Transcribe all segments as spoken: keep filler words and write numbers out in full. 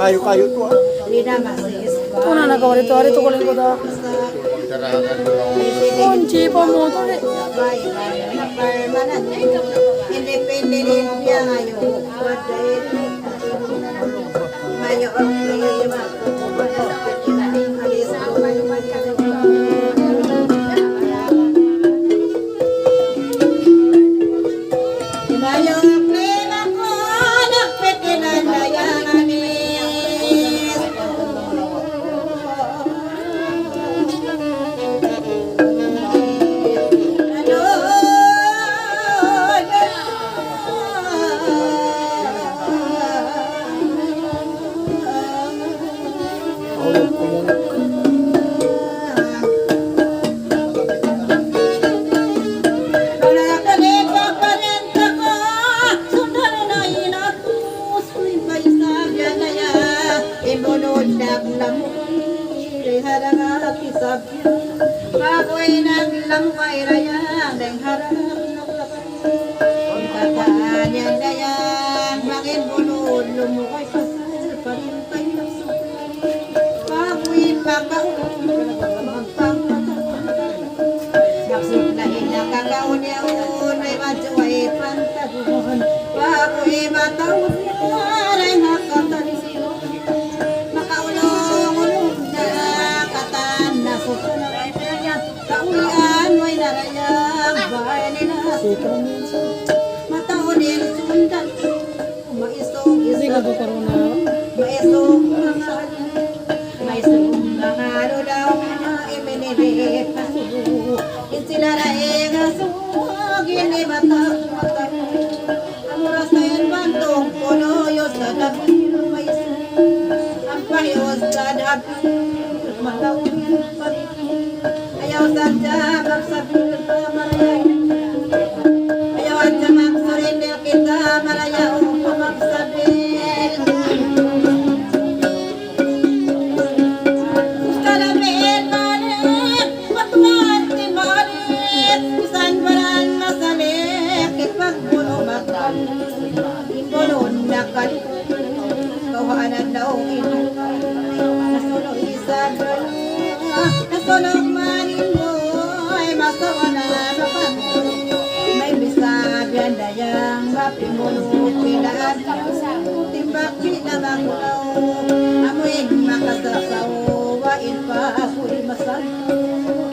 Kayu-kayu tu, ah. Ito na, nakawari tu, hari tu, kuling ko ta. Kunci pa motor, eh. Makaulung-ulung na katan na susunod. Kawian way na rayang bay nila. Mataud in sundan. Maisung isa. Maisung manga, maisung manga daw. Iminili pasu. In sila na inga su. Gini mata, mata. Amura sa in bantung kono yo sa dapil maisung. Ampa yo sa dapil. Mataud in pag Ayaw sadja magsabil pa maraya. Ayaw sadja magsurindil kita maraya o pa magsabil. Kada biin malik, matuan ti malik, bisan baran masalik, ipagbunu matan. Imbulun na kali. Kawhaan na daw in. Nasunug isab. Nasunug man in boy. Masawa na mapan. May bisabihan dayang mapimunu pilaan. Timbak pinamangulaw. Amu in makasasaw. Wa in pa amu in masan.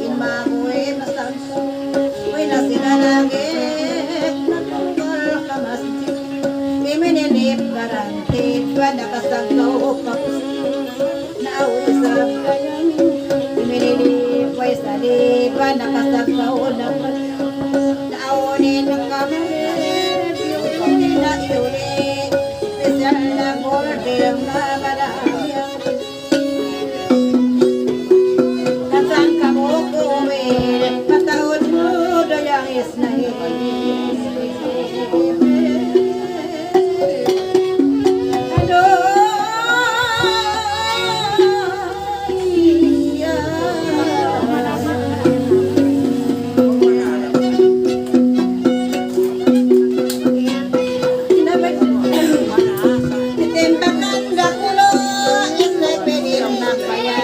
In mamu in masan. Way na sinalagit, natungkol ka masjid. Iminilip garantid, wa nakasagkaw pa kusig. Naaw isab kayang. Iminilip way salib, wa nakasagkaw na pa. Naaw in kamarip, yuli na yuli. Special na order na marami. Katan kamu kuwil, mataud mu dayang Ismail. Aduh, iya. Titimbangan da kulu, isay pwede magpaya,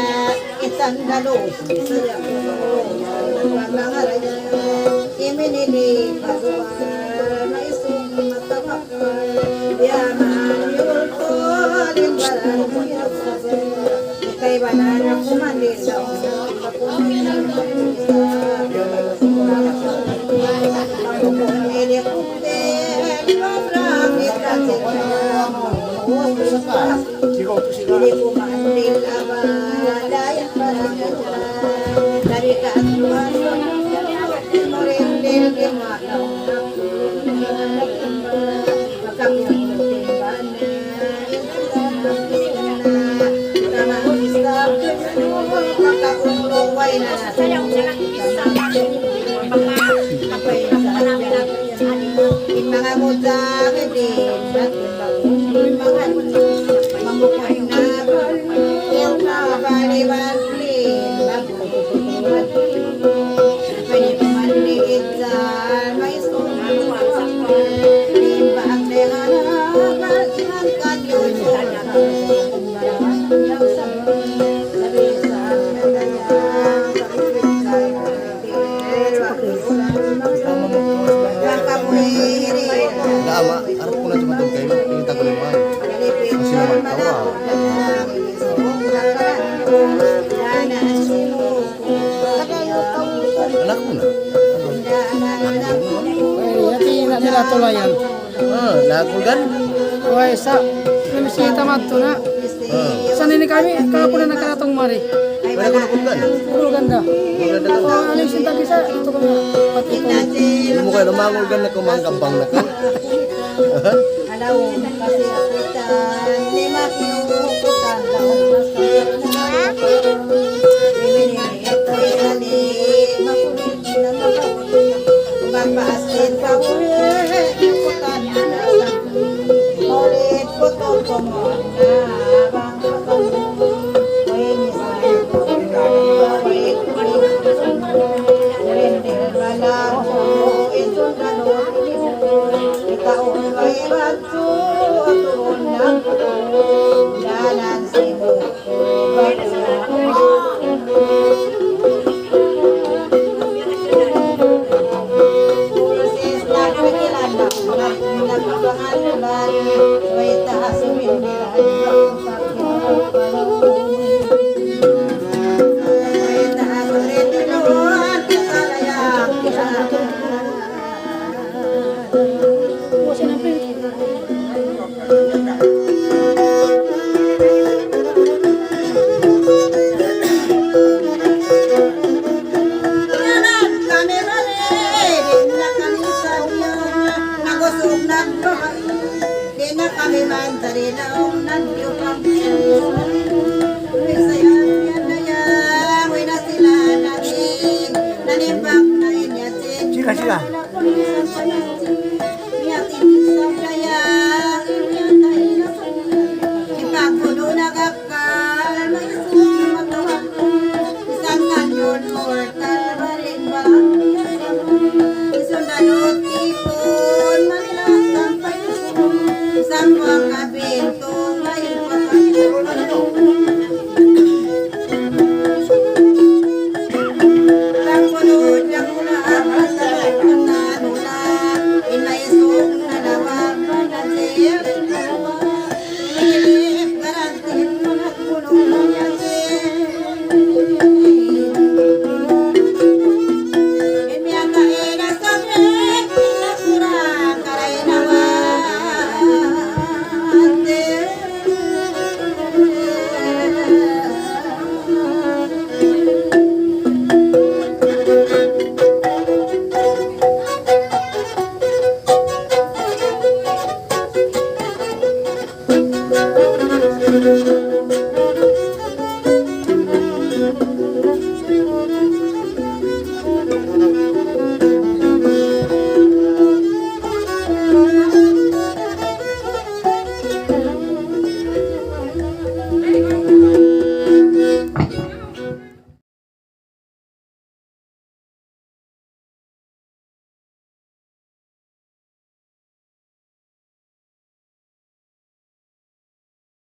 isang dalos, isaya kulu, pangangaraya, iminili paduwa, maisung matawakal, yaman yulkul, imbaran yulkul. Kaibanan aku mandi daun. Ini ku mandi abang, daya pada dari Lama, harap ko na dumating kayo. Pinita ko naman. Kasi naman, tawa. Anak mo na. Ay, yati na nila tulayan. Ah, lagul kan? Way sa, namisita madtu na. Ah. Sa ini kami, kahapon na nakaratung mari. Wala ko na kulgan. Kulgan da. Kulgan da. Ah, alim sin tag-isa, ito ko na. Pati ko. Hindi mo kayo lumangulgan na kumangkabang na ka. Alaw, kasi apitan, lima kiyukutan, laon mas kiyukutan. Ini, ito, ini, makulit na makulit. Bang maasin pa, ulit, kiyukutan, ulit, putol, kumuha na, bang, bang, uy, misan, uy, uy, uy, uy, uy, uy, Sila, sila.